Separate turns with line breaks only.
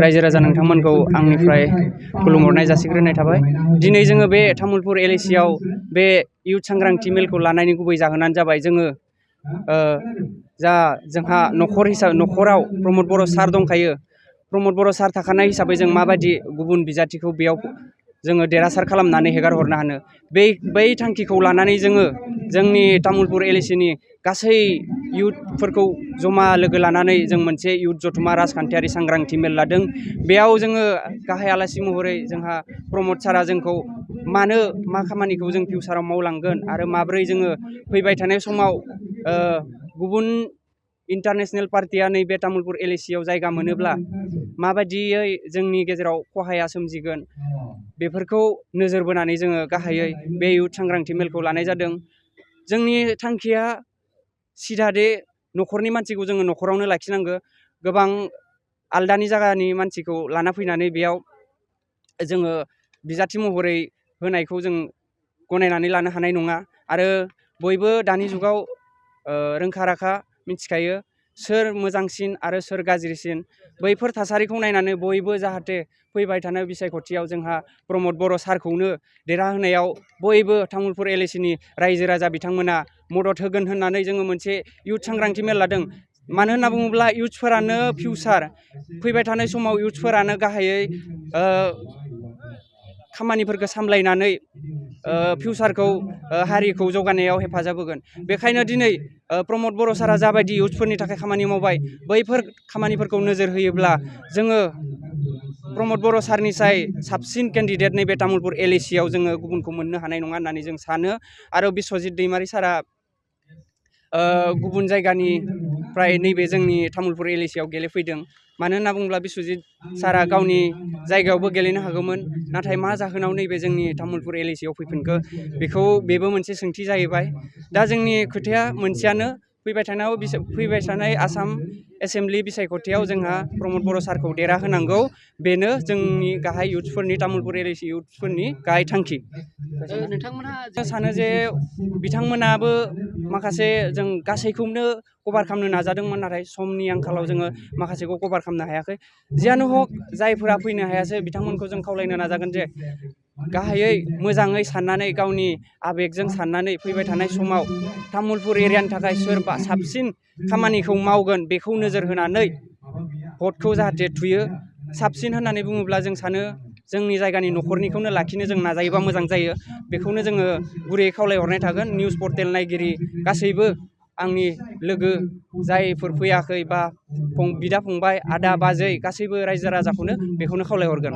रायजो राजा नोंथांमोनखौ आंनिफ्राय खुलुमहरनाय जासिग्रोनाय थाबाय। दिनै जोङो बे तामुलपुर LAC आव बे इयुथ सांग्रांथि मेलखौ लानायनि गुबै जाहोनानो जाबाय जोङो जा जोंहा न'खराव प्रमद बर' सार दंखायो। प्रमद बर' सार थाखानाय हिसाबै जों माबायदि गुबुन बिजाथिखौ बेयाव जोङो देरहासार खालामनानै हेगारहरनो हानो, बै थांखिखौ लानानै जोङो जोंनि तामुलपुर LAC नि गासै इयुथफोरखौ जमा लोगो लानानै जों मोनसे इयुथ जथुमा राजखान्थियारि सांग्रांथि मेल लादों। बेयाव जोङो गाहाय आलासि महरै जोंहा प्रमद सारा जोंखौ मा खामानिखौ जों फिउचाराव मावलांगोन आरो माब्रै जोङो फैबाय थानाय समाव गुबुन इन्टारनेशनेल पार्टिया नैबे तामुलपुर LAC आव जायगा मोनोब्ला माबायदियै जोंनि गेजेराव खहाया सोमजिगोन, बेफोरखौ नोजोर बोनानै जोङो गाहायै बे इयुथ सांग्रांथि मेलखौ लानाय जादों। जोंनि थांखिया सिदादे न'खरनि मानसिखौ जोङो न'खरावनो लाखिनांगौ। गोबां आलदानि जायगानि मानसिखौ लाना फैनानै बेयाव जोङो बिजाथि महरै होनायखौ जों गनायनानै लानो हानाय नङा। आरो बयबो दानि जुगाव रोंखा राखा मिथिखायो सोर मोजांसिन आरो सोर गाज्रिसिन। बैफोर थासारिखौ नायनानै बयबो जाहाथे फैबाय थानाय बिसायख'थियाव जोंहा प्रमद बर' सारखौनो देरहाहोनायाव बयबो तामुलपुर LAC नि रायजो राजा बिथांमोना मदद होगोन होननानै जोङो मोनसे इयुथ सांग्रांथि मेल लादों। मानो होनना बुङोब्ला इयुथफोरानो फिउचार, फैबाय थानाय समाव इयुथफोरानो गाहायै खामानिफोरखौ सामलायनानै फिउचारखौ हारिखौ जौगानायाव हेफाजाब होगोन। बेखायनो दिनै प्रमद बर' सारा जाबायदि इयुथफोरनि थाखाय खामानि मावबाय, बैफोर खामानिफोरखौ नोजोर होयोब्ला जोङो प्रमद बर' सारनिसाय साबसिन केन्डिडेट नैबे तामुलपुर LAC आव जोङो गुबुनखौ मोननो हानाय नङा होननानै जों सानो। आरो बिस्वजित दैमारि सारा गुबुन जायगानिफ्राय नैबे जोंनि तामुलपुर LAC आव गेलेफैदों। मानो होनना बुङोब्ला बिस्वजित सारा गावनि जायगायावबो गेलेनो हागौमोन, नाथाय मा जाहोनाव नैबे जोंनि तामुलपुर LAC आव फैफिनखो बेबो मोनसे सोंथि जाहैबाय। दा जोंनि खोथाया मोनसेयानो, फैबाय थानाय आसाम एसेम्बलि बिसायख'थियाव जोंहा प्रमद बर' सारखौ देरहाहोनांगौ। बेनो जोंनि गाहाय इयुथफोरनि तामुलपुर LAC इयुथफोरनि गाहाय थांखि। नोंथांमोनहा सानो जे बिथांमोनाबो माखासे जों गासैखौनो कभार खालामनो नाजादोंमोन, नाथाय समनि आंखालाव जोङो माखासेखौ कभार खालामनो हायाखै। जियानो हक, जायफोरा फैनो हायासै बिथांमोनखौ जों खावलायनो नाजागोन जे गाहायै मोजाङै साननानै गावनि आबेगजों साननानै फैबाय थानाय समाव तामुलपुर एरियानि थाखाय सोरबा साबसिन खामानिखौ मावगोन बेखौ नोजोर होनानै भटखौ जाहाथे थुयो। साबसिन होननानै बुङोब्ला जों सानो जोंनि जायगानि न'खरनिखौनो लाखिनो जों नाजायोबा मोजां जायो। बेखौनो जोङो गुरैयै खावलायहरनाय थागोन। निउस पर्टेल नायगिरि गासैबो आंनि लोगो जायफोर फैयाखै बा बिदा फंबाय आदा बाजै गासैबो रायजो राजाखौनो बेखौनो खावलायहरगोन।